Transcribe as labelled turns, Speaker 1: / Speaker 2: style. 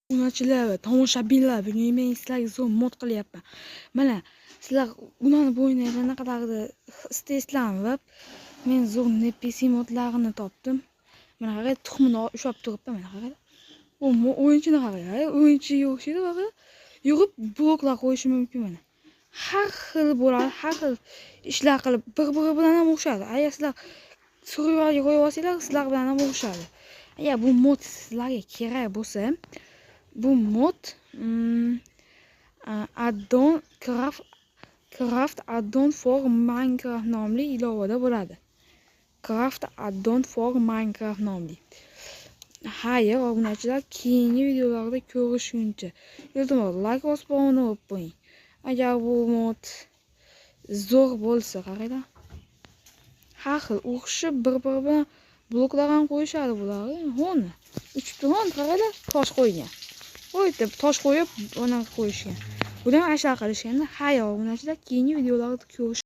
Speaker 1: Obunachilar va tomoshabinlar, bugun men sizlarga zo'r mod qilyapman. Mana sizlar ularni bo'yniga qanaqadir istaysizlarmi? Men zo'r NPC modlarini topdim. Mana qarang, tuxumini ushlab turibdi, mana qarang. Bu o'yinchini qarang, o'yinchiga o'xshaydi, qarang. Yug'ib bloklar qo'yishi mumkin mana. Har xil bo'ladi, har xil ishlar qilib bir-biri bilan ham urushadi. Agar sizlar survivalga qo'yib olsanglar, sizlar bilan ham urushadi. Agar bu mod sizlarga kerak bo'lsa, bu mod addon craft addon for Minecraft nomli ilovada bo'ladi. Craft addon for Minecraft nomli. Xayr, obunachilar, keyingi videolarda ko'rishguncha. Iltimos, like bosib obuna bo'lib qo'ying. Agar bu mod zo'r bo'lsa, qaranglar. Har xil urushib bir-biri bilan bloklar ham qo'yishadi bular. Honi. Uchibdi, hon, qaranglar, tosh qo'ygan. Qo'yib, tosh qo'yib, anaqa qo'yishgan. Bular ham shunaqa qilishganda, xayr, obunachilar, keyingi videolarda ko'rish